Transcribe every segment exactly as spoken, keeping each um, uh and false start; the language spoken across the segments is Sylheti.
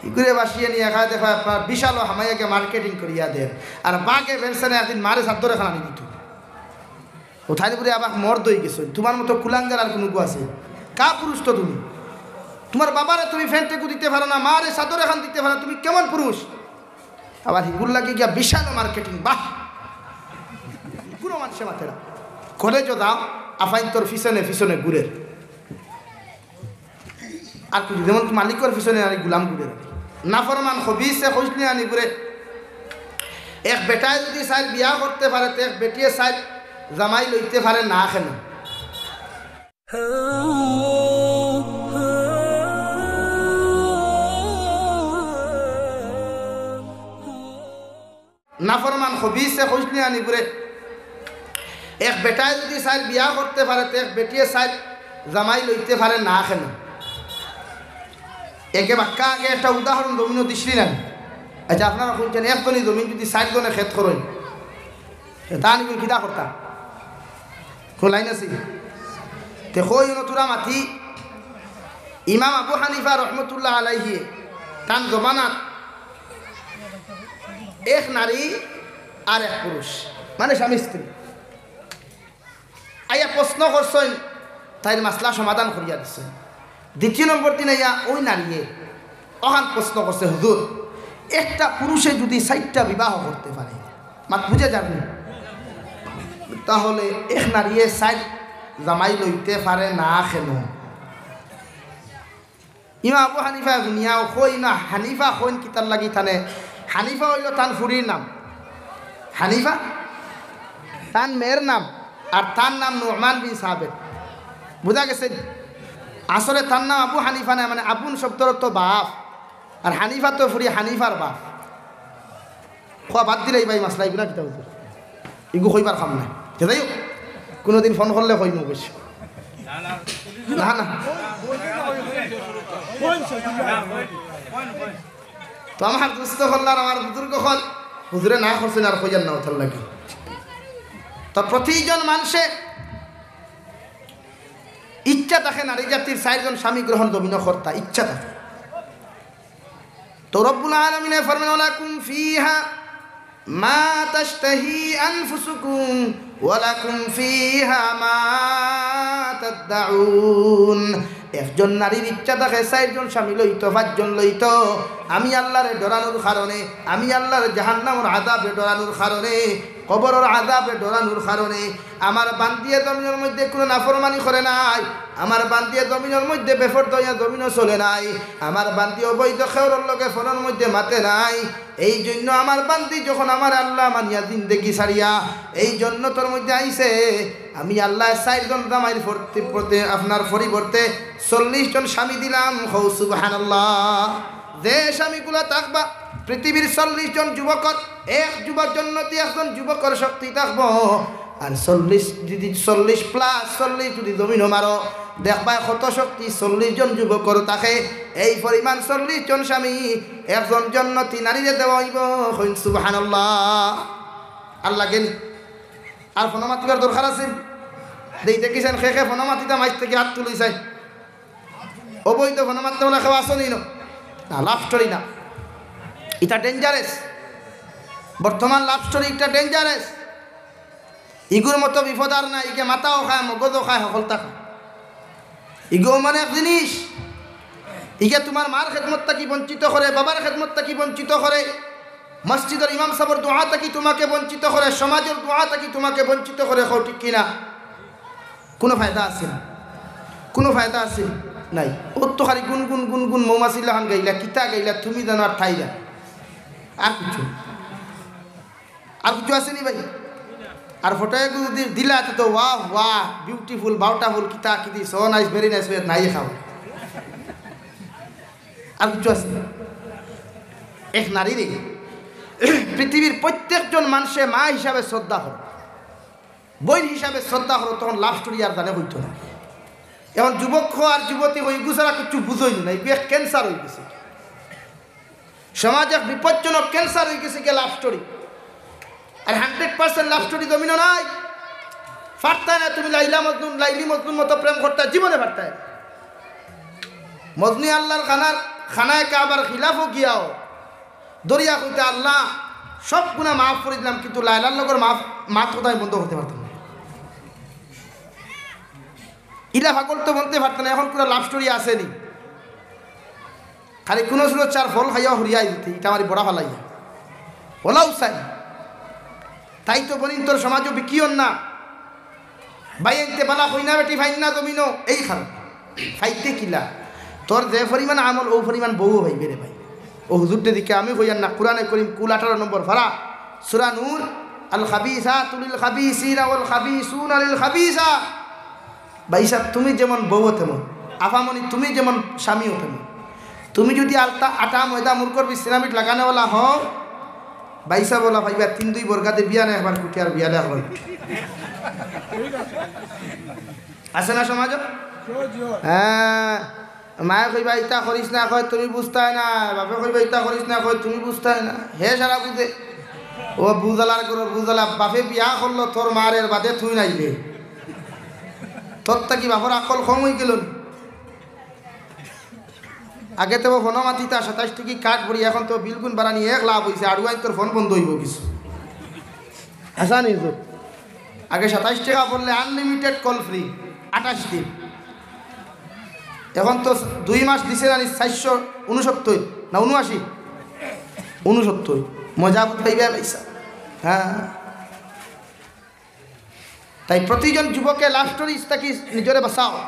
ইগুরে বাসিয়ে নিয়া খায় দেখো আপনার বিশাল হামাইয়াকে মার্কেটিং করিয়া দেন। আর বাগে বেরসেনে একদিন মারে সাদ্দরে খানা নিয়ে দিত। ও থাইলে বুড়ি আবার মর্দ হয়ে গেছে, তোমার মতো কুলাঙ্গার আর কোনো গু আছে? কা পুরুষ তো তুমি? তোমার বাবারে তুমি ফ্যান্টেকু দিতে পারো না, মারে চাদর এখান দিতে পারো না, তুমি কেমন পুরুষ? আবার হিগুর লাগি গিয়া বিশাল মার্কেটিং, বাহ! কোনো মানুষে মাতে না। কলেজও দাও, আফাইন্তর পিছনে পিছনে ঘুরের। আর কিছু যেমন মালিকর পিছনে আর গুলাম ঘুরের। নাফরমান খবিসে কইসলি আনি ঘুরে। এক বেটায় যদি চাইর বিয়া করতে পারে, তো এক বেটিয়ে চাইর জামাই লইতে পারে না কেন? নাফরমান খবিসে কইসলি আনি ঘুরে। এক বেটায় যদি চাইর বিয়া করতে পারে, তো এক বেটিয়ে চাইর জামাই লইতে পারে না কেন? একে বাক্কা আগে একটা উদাহরণ জমিনও দিসলি না। আচ্ছা, আপনারা কইছেন একজনই জমিন যদি চাইরজনে খেত করেন, তা আনি কিতা করতা? কোনো লাইন আছে? তে কই নতুরা মাতি ইমাম আবু হানিফা রহমতুল্লাহ আলাইহি তান জমানাত এক নারী আর এক পুরুষ, মানে স্বামী স্ত্রী। আইয়া প্রশ্ন করছইন, তাইর মাসলা সমাধান করিয়া দিছইন। দ্বিতীয় নম্বর দিন আইয়া ওই নারীয়ে অখান প্রশ্ন করছে, "হুজুর, একটা পুরুষে যদি চাইরটা বিবাহ করতে পারে, মাত বুঝে যাবে, তাহলে এক নারীয়ে চাইর জামাই লইতে পারে না কেন?" ইমাম আবু হানিফা দুনিয়াও কই না, হানিফা কইন কিতার লাগি তানে? হানিফা অইলো তান ফুরির নাম, হানিফা তান মেয়ের নাম, আর তার নাম নুমান বিন সাবেত। বুঝা গেছে? আসলে তার নাম আবু হানিফা না, মানে আবুন শব্দর অর্থ বাপ, আর হানিফা তো ফুরি হানিফার বাপ। খোয়া বাদ দিলে এই ভাই মাসলা ইগুলা কিতা হুজুর? ইগু কইবার কাম নাই। যে যাই হোক, কোনোদিন ফোন করলে কইমু অবশ্য। না, না। তো আমার দোস্ত অকল আর আমার বুজুর্গ অকল, হুজুরে না করছইন আর কইয়ার না ওটার লাগি। তো প্রতিজন মানুষে ইচ্ছা থাকে নারী জাতির চাইরজন স্বামী গ্রহণ জমিনও করতা, ইচ্ছা থাকে। তো রব্বুল আলামিনে ফরমান, "ওয়ালাকুম ফিহা মা তাশতাহি আনফুসুকুম ওয়ালাকুম ফিহা মা তাদ্দাউন।" একজন নারীর ইচ্ছা থাকে চাইরজন স্বামী লইতো, পাঁচজন লইতো। আমি আল্লাহরে ডরানোর কারণে, আমি আল্লাহর জাহান্নামর আযাবে ডরানোর কারণে, কবরর আযাবে ডরানোর কারণে আমার বান্দিয়ে জমিনর মধ্যে কোনো নাফরমানি করে নাই, আমার বান্দিয়ে জমিনর মধ্যে বেপর্দা অইয়া জমিনও চলে নাই, আমার বান্দি অবৈধ খেউরর লগে ফোনর মধ্যে মাতে নাই। এই জন্য আমার বান্দি যখন আমার আল্লাহ মানিয়া জিন্দেগি ছাড়িয়া এই জন্নতর মধ্যে আইছে, আমি আল্লাহ চাইরজন জামাইর ফর্তি-, প্রতি-, আপনার পরিবর্তে চল্লিশ জন স্বামী দিলাম। হৌ সুবহানাল্লাহ। যে স্বামীগুলা থাকবা পৃথিবীর চল্লিশ জন যুবকর, এক যুবক জন্নতি, একজন যুবকর শক্তি থাকবো। আর চল্লিশ যদি, চল্লিশ প্লাস চল্লিশ যদি জমিনও মারো, দেখবায় কত শক্তি চল্লিশ জন যুবকর থাকে। এই পরিমাণ চল্লিশ জন স্বামী একজন জন্নতি নারীরে দেওয়া অইবো। কইন সুবহানাল্লাহ। আর লাগেনি? আর ফোনো মাতিবার দরকার আছে? দেই দেখিছেন, খে খে ফোনো মাতিতা মাইর থাকি হাত তুলি চাই। অবৈধ ফোনো মাততে বলে কেউ আসো নি না? না, লাভ স্টোরি না, ইটা ডেঞ্জারাস। বর্তমান লাভ স্টোরি একটা ডেঞ্জারাস। ইগুর মতো বিপদ আর নাই। ইগে মাথাও খায়, মগজও খায়, হকলতা খায়। ইগো মানে এক জিনিস, ইগে তোমার মার খেদমত থাকি বঞ্চিত করে, বাবার খেদমত থাকি বঞ্চিত করে, মসজিদর ইমাম সাবর দোয়া থাকি তোমাকে বঞ্চিত করে, সমাজর দোয়া থাকি তোমাকে বঞ্চিত করে। কও ঠিক কিনা? কোনো ফায়দা আছে না, কোনো ফায়দা আছে নাই। ওর তো খালি গুন গুন গুন গুন মৌমাছির লাখান গাইলা, কিতা গাইলা তুমি জানো আর তাই জানো, আর কিছু, আর কিছু আছে নি ভাই? আর ফটো এগু যদি দিলা তো, তো ওয়াহ ওয়াহ, বিউটিফুল, বাউটাফুল, কিতা কিতি, so nice, very nice, very nice, নাই খাও। আর কিছু আছে? এক নারীরে পৃথিবীর প্রত্যেকজন মানুষে মা হিসাবে শ্রদ্ধা করে, বইন হিসাবে শ্রদ্ধা করো, তখন লাভ স্টোরি আর জানে হইতো না। এখন যুবক হও আর যুবতী হও, ইগু ছাড়া কিচ্ছু বুঝইল না, ইগু এক ক্যান্সার হয়ে গেছে। সমাজ এক বিপজ্জনক ক্যান্সার হয়ে গেছে গিয়া লাভ স্টোরি। আর হান্ড্রেড পার্সেন্ট লাভ স্টোরি জমিনও নাই। পারতায় না তুমি লাইলা মজনুন, লাইলি মজনুর মতো প্রেম করতে, জীবনে পারতায় না। মজনু আল্লাহর খানার খানায় কাবার খিলাফও গিয়াও দরিয়া কইতা, "আল্লাহ, সব গুনা মাফ করি দিলাম, কিন্তু লায়লার লগর মাফ, মাত কথা আমি বন্ধ করতে পারতাম না।" ইলা পাগল তো বনতে পারতাম না, এখন কুনু লাভ স্টোরি আছে নি? খালি কুনু সুরত চার ফল খাইয়া হরিয়াই দিতে, ইটা আমার বড়া ফালাইয়া। ওলাও চাই। তাই তো বনিন তোর সমাজও বিকিয়ন না। ভাই আনতে বালা কইনা বেটি ফাইন না জমিনো, এই খান। ফাইতে কিলা? তোর যে পরিমাণ আমল, ও পরিমাণ বউও পাইবে রে ভাই। ও হুজুরটে দিকে আমি কইয়ার না, কোরআনে করিম কুল আঠারো নম্বর পারা, সূরা নূর, "আল খাবিসাতু লিল খাবিসিনা ওয়াল খাবিসুনা লিল খাবিসাত।" ভাই সাহেব, তুমি যেমন বউও তেমন, আফামনি তুমি যেমন স্বামীও তেমন। তুমি যদি আলতা, আটা, ময়দা, মুরগর বিশ সিরামিক লাগানেওয়ালা হও, ভাই সাহেব ওলা পাইবা তিন দুই বরগাদে বিয়া না একবার কুটি আর বিয়ালে একবার কুটি। আছে না সমাজ? হ্যাঁ, মায়ে কইবা, "ইতা করিস না," কয়, "তুমি বুঝতায় না।" বাপে কইবা, "ইতা করিস না," কয়, "তুমি বুঝতায় না।" হে সারা বুঝে। ও বুঝালার করো, বুঝালা। বাপে বিয়া করলো তোর মার, এর বাদে তুই নাইবে। তোর তা কি বাপর আকল কম হয়ে গেল? আগে তো ফোন মাতিতা সাতাইশ টিকি কাঠ ভরি, এখন তো বিল গুণ বাড়ানি এক লাভ হইছে, আড়ুয়াইন তোর ফোন বন্ধ হইব কিছু। আসানি তো। আগে সাতাইশ টাকা পড়লে আনলিমিটেড কল ফ্রি, আঠাশ দিন। এখন তো দুই মাস দিছে জানি চারশো ঊনসত্তর না ঊনআশি, ঊনসত্তর। মজা বুঝাইবে পয়সা। হ্যাঁ, তাই প্রতিজন যুবকে লাভ স্টোরি থাকি নিজরে বাঁচাও।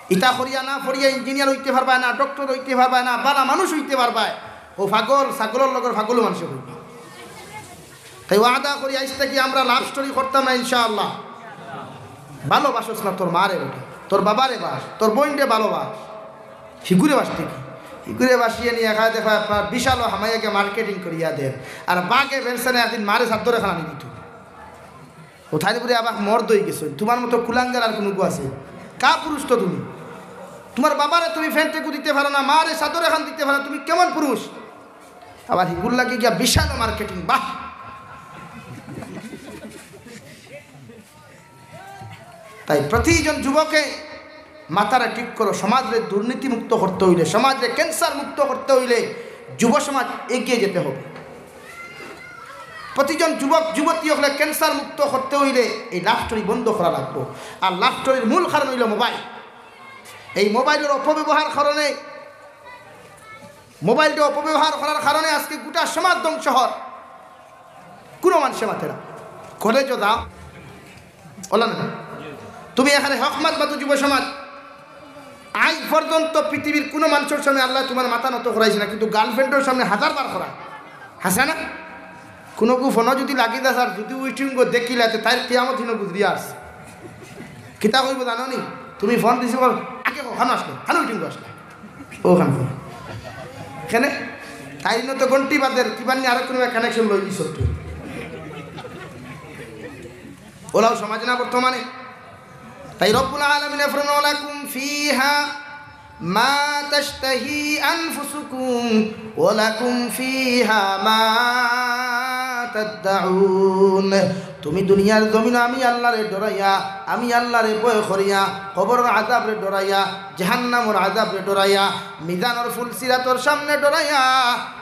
ইতা করিয়া না পড়িয়া ইঞ্জিনিয়ার হইতে পারবায় না, ডক্টর হইতে পারবায় না, বালা মানুষ হইতে পারবায়। ও পাগল, ছাগলর লগর পাগল মানুষ হইবা। তাই ওয়াদা করি, আইজ থাকি আমরা লাভ স্টোরি করতাম না ইনশাআল্লাহ। ভালোবাসস না তোর মারে বেটা, তোর বাবারে বাস, তোর বইনরে ভালোবাস। হিগুরে বাস থাকি, হিগুরে বাসিয়ে নিয়ে এখানে দেখা আপনার বিশাল হামাইয়াকে মার্কেটিং করিয়া দেন। আর বাগে বেরসানে একদিন মারে সাদ্দরে খানা নিয়ে দিত। ও থাইলে বুলে আবার মর্দ হয়ে গেছে, তোমার মতো কুলাঙ্গার আর কোনো গু আছে? কা পুরুষ তো তুমি? তোমার বাবারে তুমি ফ্যান্টেকু দিতে পারো না, মারে চাদর এখান দিতে পারো না, তুমি কেমন পুরুষ? আবার হিগুর লাগে গিয়া বিশাল মার্কেটিং, বাহ! তাই প্রতিজন যুবকে মাথারে ঠিক করো, সমাজরে দুর্নীতি মুক্ত করতে হইলে, সমাজরে ক্যান্সার মুক্ত করতে হইলে যুব সমাজ এগিয়ে যেতে হবে। প্রতিজন যুবক যুবতী হলে ক্যান্সার মুক্ত করতে হইলে এই লাভ স্টোরি বন্ধ করা লাগবো। আর লাভ স্টোরির মূল কারণ হইল মোবাইল। এই মোবাইলের অপব্যবহার কারণে, মোবাইলটা অপব্যবহার করার কারণে আজকে গোটা সমাজ ধ্বংস হওয়ার কোনো মানুষে মাতে না। কলেজও যাও, ওলা না। তুমি এখানে হক মাত মাতো যুব সমাজ। আজ পর্যন্ত পৃথিবীর কোনো মানুষের সামনে আল্লাহ তোমার মাথা নত করাইছে না, কিন্তু গার্লফ্রেন্ডের সামনে হাজার বার করা। হাসা না? কোনো গু ফোন যদি লাগি দা স্যার, যদি ওয়েটিং গো দেখিলাতে তাই কিয়ামত হিনো গুজরিয়া আছে। কিতা কইব জানো নি? তুমি ফোন রিসিভ করো, আগে কো, খানো আসলে, খানো ওয়েটিং গো আসলে। ও খান ফোন। কেনে? তাই জন্য তো ঘন্টি বাদের, কিবার নি আরো কোনো কানেকশন লই দিছ তুই। ওলাও সমাজ না বর্তমানে। তাই রব্বুল আলামিনে ফরমান, "ওয়ালাকুম ফিহা মা তাশতাহি আনফুসুকুম ওয়ালাকুম ফিহা মা তাদ্দাউন।" তুমি দুনিয়ার জমিন আমি আল্লাহরে ডরাইয়া, আমি আল্লাহরে ভয় করিয়া, কবরর আযাবরে ডরাইয়া, জাহান্নামর আযাবরে ডরাইয়া, মিজানর ফুলসিরাতর সামনে ডরাইয়া,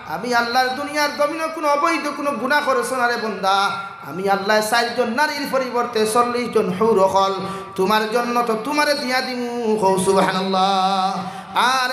আমি আল্লাহর দুনিয়ার জমিনো কোনো অবৈধ কোনো গুনাহ করছো না রে বন্দা। আমি আল্লাহ চাইরজন নারীর পরিবর্তে চল্লিশ জন হৌর অকল তোমার জন্য তো তোমারে দিয়া দিমু। কও সুবহানাল্লাহ। আর